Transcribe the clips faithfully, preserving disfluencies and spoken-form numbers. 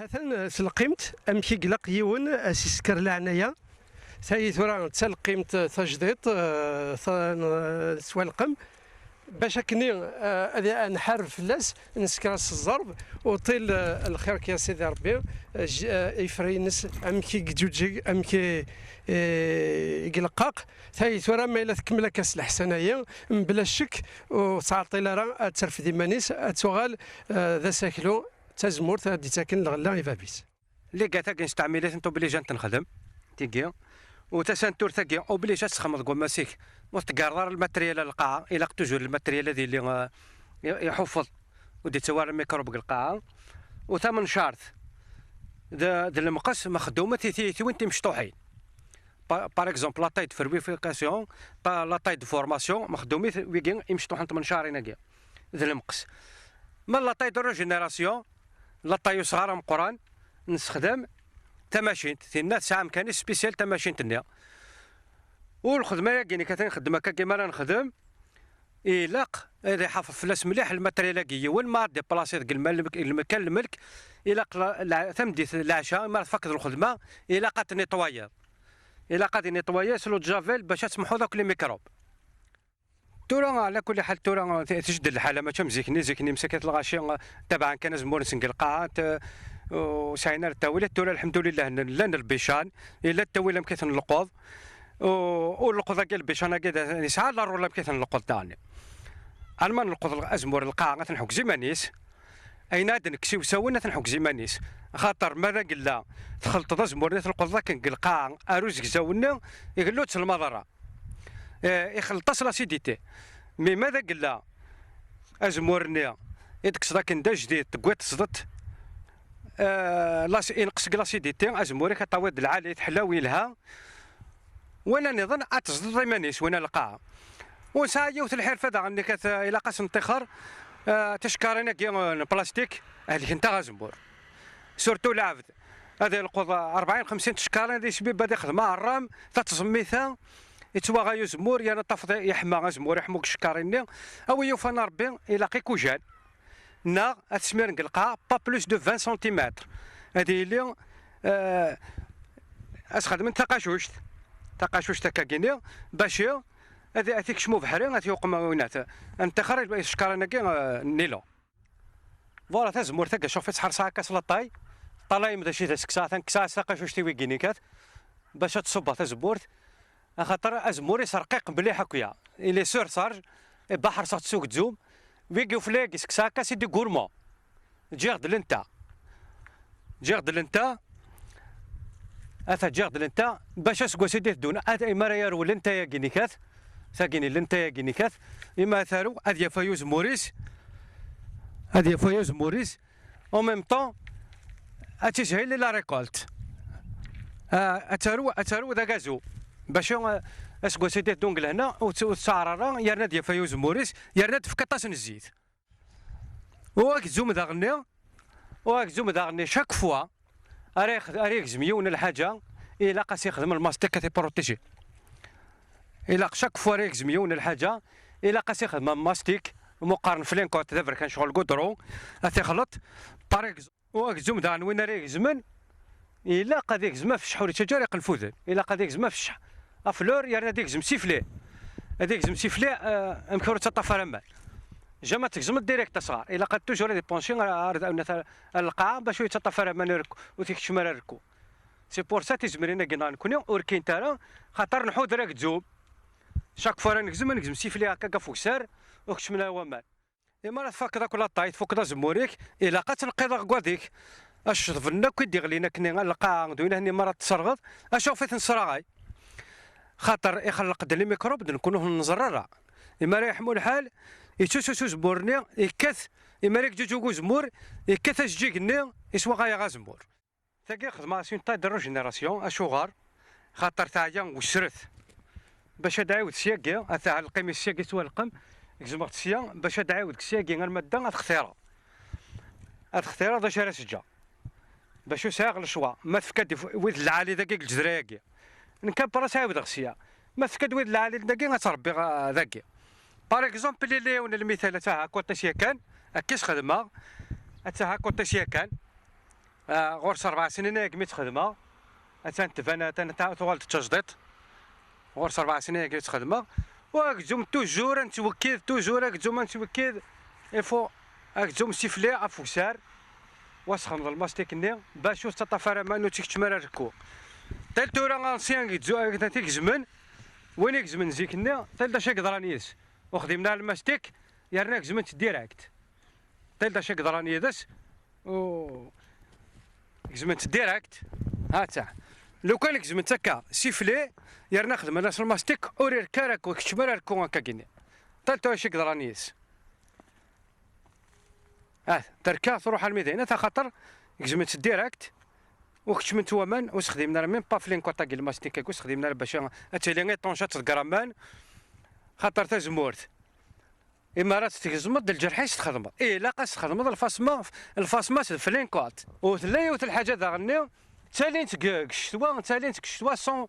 Atan s lqimt, amek i ilaq yiwen a s-isker leɛnaya. Tayi tura d talqimt tajdiṭ, eh, ta-, n-, s walqem. Bac akken, eh, ad, ad nḥareb fell-as, nesker-as s ẓẓerb, uṭil, eh, lxir-k ya Sidi Ṛebbi, eh, j-, eh, ifra-ines amek i yeǧǧuǧeg, amek i, eh, i ileqqaq. Tayi tura ma yella tkemmel akka s leḥsan-ayi, mebla ccek, ur tettɛeṭṭil ara ad terfed iman-is, ad tuɣal, eh, d asaklu, d tazemmurt ad d-ittaken lɣella i bab-is. Ligat-agi nesteɛmil-itent, obligé ad tent-nexdem, tigi. U tasanturt-agi, obligé ad txedmeḍ deg wammas-ik. Ur teggareḍ ara lmatriyal ar lqaɛa, ilaq toujours lmatriyal ad yili, eh, i-, iḥuffeḍ, ur d-ittawi ara lmikrub deg lqaɛa. U tamencart, d, d lemqes, mexdumet i tiyitwin timecṭuḥin. Pa-, par exemple, la taille de ferwification, ta-, la taille de formation, mexdumit wigi imecṭuḥen tmencarin-agi. D lemqes. Ma la taille de régénération, la taille usɣar ameqqran, nessexdam tamacint, tinna tesɛa amkan-is spécial tamacint-nni. U lxedma-agi-nni, atan nxeddem akka, mi ara nexdem, ilaq ad iḥafeḍ fell-as mliḥ lmatriyal-agi yiwen, ma ad déplaciḍ deg lmal-, lmekkan lmelk, ilaq la, la, tameddit leɛca, mi ara tfakkeḍ lxedma, ilaq ad t-nettoyiḍ. Ilaq ad nettoyiḍ s l'eau de javel bac ad temḥuḍ akk les microbes. Tura, ɛla kulli ḥal, tura t-, tjedded lḥala, mačči am zik-nni. Zik-nni msakat lɣaci, tabaɛen kan azemmur-nsen deg lqaɛa, t-, ur sɛin ara ttawilat. Tura, lḥemdulillah, n-, llan lbican, illa ttawil amek i ten-nleqquḍ. U, u nleqquḍ-agi, lbican-agi, d, yesɛa la rôle amek i ten-nleqquḍ daɣen. Alma nleqquḍ l-, azemmur n lqaɛa, ad t-nḥeggez iman-is. Ayen ad nekkes iwsawen, ad t-nḥeggez iman-is. Axaṭer ma d agella, txelṭeḍ azemmur-nni, tleqquḍeḍ akken deg lqaɛa, ar uzegzaw-nni, igellu-tt lmaḍerra. Eh, ixelṭ-as l'acidité. Mi ma d agella, azemmur-nni i d-tekkseḍ akken d ajdid, tewwiḍ tesdeḍ, eh, las-, inqes deg l'acidité, azemmur-ik ad tawiḍ d lɛali, teḥlaw, yelha. Win nniḍen ad tesdeḍ iman-is, win n lqaɛa. U nesɛa yiwet lḥirfa daɣen, nekk at-, ilaq ad s-neṭṭixer, eh, ticekkarin-agi, eh, n plastik, helkent-aɣ azemmur. Surtout lɛebd, ad ileqquḍ rebɛin xemsin tcekkarin, ad isbib, ad ixdem aɛerram, tattẓemmit-a, yettwaɣay uzemmur, yerna tafeḍ yeḥma azemmur, iḥmu deg ccekkarin-nni. A wi yufan a Rebbi, ilaq-ik ujan. Neɣ ad t-smiren deg lqaɛa, pas plus de vingt centimètres. Ad yili, eh, ad s-xedmen taqacuct. Taqacuct akkagini, bac ad, ad t-ikcem ubeḥri, ad t-yuqem winat. Ad neṭṭixer icekkarin-agi, eh, n nilon. Voilà, tazemmurt-agi, cuf-itt ḥerṣeɣ akka s laṭay. Ṭalayem d acu i d aseksa, atan kkseɣ-as taqacuct i wigini kat, bac ad tṣubbeḍ tazemmurt. Axaṭer azemmur-is rqiq mliḥ akya. Il est surchargé, iba ḥerṣeɣ-t s ugzum. Wigi ufella-agi seksa akka, c'est du gourmand. Ǧǧiɣ-d lenta. Ǧǧiɣ-d lenta. Ata ǧǧiɣ-d lenta. Bac aseggas i d-iteddun, ad, imi ara yarew lenta-agi nikat. Tagini lenta-agi nikat. Imi ara tarew, ad yafay uzemmur-is. Ad yafay uzemmur-is. En même temps, ad tishil i la récolte. Ah, ad tarew, ad tarew d agazu. Bac, ah, aseggas i d-iteddun deg lehna, ur tt-, ur tettɛar ara, yerna ad yafay uzemmur-is, yerna ad tefk aṭas n zzit. U agzum daɣenni, u agzum daɣenni, chaque fois ara yex-, ara yegzem yiwen n lḥaǧa, ilaq ad s-yexdem lmastik ad t-iprotiji. Ilaq chaque fois ara yegzem yiwen n lḥaǧa, ilaq ad s-yexdem mastik, mu qqaren flinkot, d aberkan ccɣel gudru, ad t-ixleṭ. Par exemple, u agzum daɣen win ara yegzmen, ilaq ad yegzem afecceḥ ur yettaǧǧa ara iqenfuden. Ilaq ad yegzem afecceḥ. Aflur, yerna ad yegzem sifli. Ad yegzem sifli, eh, amek ur yettaṭṭaf ara aman. Jamais ad tegzem direct asɣar. Ilaq ad toujours ad ipunci ar, ar, ar, ar lqaɛa bac ur yettaṭṭaf ara aman, ur, ur t-ikeččem ara rekku. C'est pour ça tizemrin-agi neɣ nekni ur kkint ara, xaṭer nḥuder agzum. Chaque fois ara negzem, ad negzem sifli akka ɣef uksar, ur keččmen ara waman. Imi ara tfakeḍ akk laṭay, tfukeḍ azemmur-ik, ilaq ad tleqqiḍ aɣegwad-ik. Aceḍben akk i d-iɣlin akken ar lqaɛa, d win-ahen imi ara t-tesserɣeḍ, acu ɣef i ten-sraɣay? Xaṭer ixelleq-d limikrub, d nekkni ur ten-nẓerr ara. Imi ara yeḥmu lḥal, yettusus uzemmur-nni, yekkat, imi ara yeǧǧuǧug uzemmur, yekkat ajeǧǧig-nni, yeswaɣay-aɣ azemmur. Tagi xedmeɣ-as une taille de régénération, acuɣer? Xaṭer teɛya wesret. Bac ad ɛiwed syagi, ata lqim-is syagi s walqem, gezmeɣ-tt sya, bac ad ɛiwed syagi arma d da, ad xtireɣ. Ad xtireɣ d acu ara s-ǧǧeɣ. Bac ur sɛiɣ lecwa, ma tefka-d wid lɛali dagi deg lǧedra-agi. Nekk après ɛiwdeɣ sya. Ma tefka-d wid lɛali dagi, ad tt-rebbiɣ, ah, dagi. Par exemple, yella yiwen lmital, ad taha côté sya kan, akka i s-xedmeɣ, ad taha côté sya kan. Ah, ɣur-s rebɛa snin ayagi mi tt-xedmeɣ. Attan tban, attan ta-, tuɣal d tajdiṭ. Ɣur-s rebɛa snin ayagi i tt-xedmeɣ. U agzum toujours ad nettwekkid, toujours agzum ad nettwekkid. Il faut agzum sifli ɣef uksar. Wa sxedmeḍ lmastik-nni, bac ur tettaṭṭaf ara aman, ur tt-ikeččem ara rekku. Tel tura ancien agzu-, ag-, tigezmen, win igezmen zik-nni, tel d acu i yeḍran yis. Ur xdimen ara lmastik, yerna gezmen-tt direct. Tel d acu i yeḍran yid-s, u gezmen-tt direct. Ha-tt-a. Lukan gezmen-tt akka, sifli, yerna xedmen-as lmastik, ur irekka ara akk, ikeččem ara rekku akka gini. Tel d acu i yeḍran yid-s. Ah, terka, truḥ armi d ayen, axaṭer gezmen-tt direct, u keččmen-tt waman, ur sexdimen ara, même pas flincote-agi, lmastik-agi, ur sexdimen ara bac ad tili étanche, ad tḍegger aman, xaṭer tazemmurt. Imi ara tt-tgezmeḍ, d lǧerḥ-is txedmeḍ. Ih, ilaq ad s-txedmeḍ lfasma, lfasma s flincote. U tella yiwet lḥaǧa daɣen-nni, ttalin-tt deg, deg ccetwa, ttalin-tt deg ccetwa sans,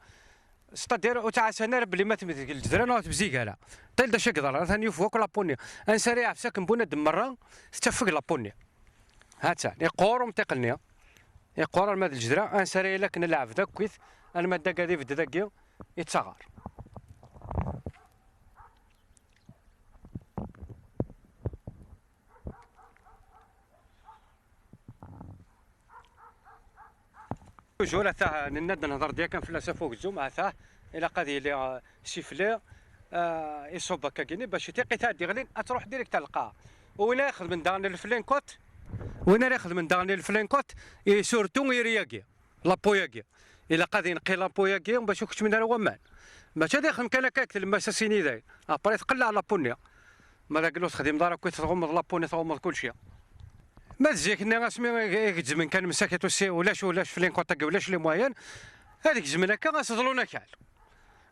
c'est-à-dire ur ttɛassan ara belli ma tebzig ara. Tel d acu i yeḍran, atan yufwa akk lapuni. Ansa ara yeɛfes akken bunadem merra, tettafeg lapuni. Ha-tt-an, iqqur umṭiq-nni. Iqqur arma d lǧedra, ansa ara yili akken lɛebd akkit, alma d agad ibedd dagi, yettaɣar. Toujours, ata nenna-d nehḍer-d yakan fell-as ɣef ugzum, ata ilaq ad yili, ah, sifli, ah, iṣubb akka-gini, bac tiqit ad d-iɣlin, ad truḥ direct ar lqaɛa. U win ara ixedmen daɣen lflinkot, win ara ixedmen daɣen lflinkot, i surtout iri-agi. Lapu-agi. Ilaq ad ineqqi lapu-agi bac ur keččmen ara waman. Mačči ad ixdem kan akka deg tlemmast ass-ini dayen. Après tqelleɛ lapu-nni. Ma d aglu ur texdimeḍ ara akk, tɣummeḍ lapu-nni, tɣummeḍ kulci. Ma d zik-nni asmi i, i gezzmen kan msakit ussi, ulac, ulac flinkot-agi, ulac les moyens, ad gezmen akka, ad s-ḍlun akal.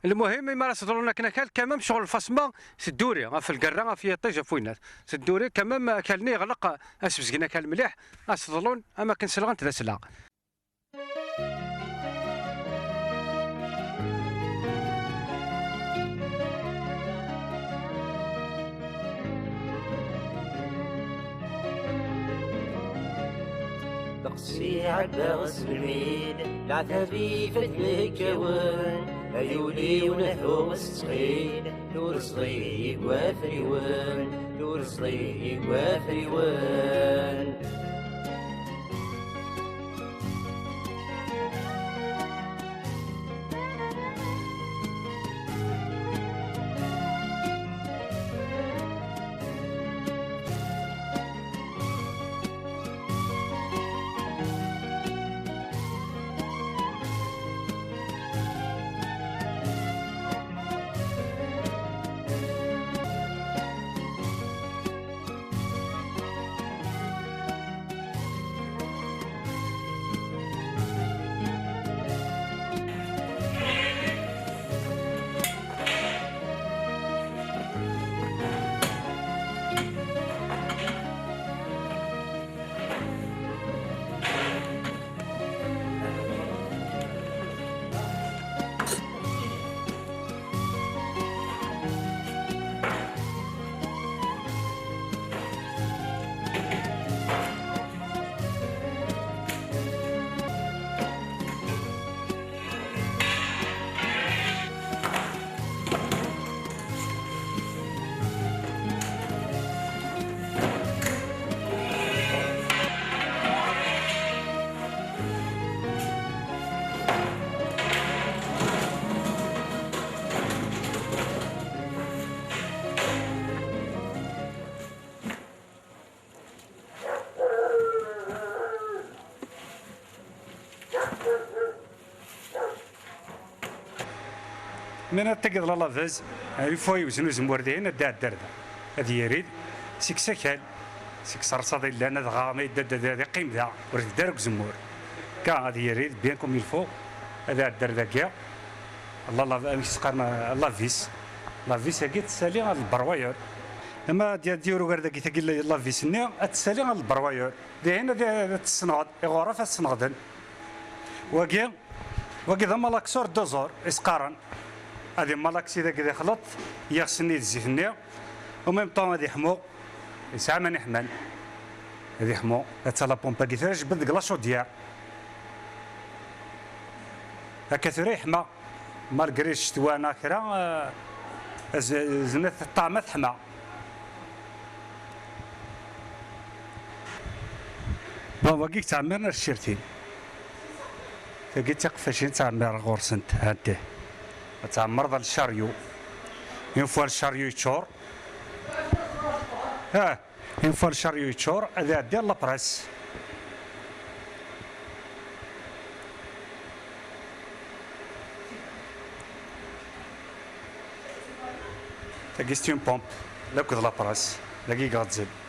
Lmuhim, imi ara s-ḍlun akken akal, quand même, ccɣel lfasma tedduri, ɣef lgerra, ɣef yiṭij, ɣef winnat. Tedduri, quand même, akal-nni yeɣleq, ad s-bezgen akal mliḥ, ad s-ḍlun, am akken selɣent d aslaɣ. Ddeqs i ɛeddaɣ s lmil, leɛtab ifat mekkawen, ay ul-iw nehhu s ttɣil, turzeḍ-iyi deg wafriwen, turzeḍ-iyi deg wafriwen. Mi ara tagiḍ la laveuse, une fois yewzen uzemmur dihin, ad d-iɛeddi ar da. Ad yirid, seg-s akal, seg-s rrṣaḍ yellan, adɣa ma yedda ad, ad iqqim da, ur tedda ara deg uzemmur. Ka ad yirid, bien comme il faut, ad iɛeddi ar dagi. La, la, amek s-qqaren, la vis. La vis-agi tessali ɣer le broyeur. Ama ad d-, ad d-yur ugar dagi tagi la, la vis-nni, ad tessali ɣer le broyeur. Dihin ad, ad tessenɣed, iɣuraf ad ssenɣden. Wagi, wagi d amalaksur dozor, i s-qqaren. Ad immalaksi dagi d ixleṭ, yiɣes-nni d zzit-nni. En même temps ad iḥmu, yesɛa aman iḥman. Ad iḥmu. Atta la pompe-agi tura jbed deg la chaudière. Akka tura yeḥma. Malgré ccetwa neɣ kra, eh, az-, zmat ṭṭɛama teḥma. Bon, wagi yettɛemmiren ar tcirtin. Tagi d tiqeffacin ttɛemmireɣ ɣur-sent, ha-tt-ih. Ad tɛemmereḍ le chariot. Une fois le chariot yeččur. Ah, une fois le chariot yeččur, ad iɛeddi ɣer la presse. Tagi c'est une pompe, la akked la presse, dagi i iɣezzem.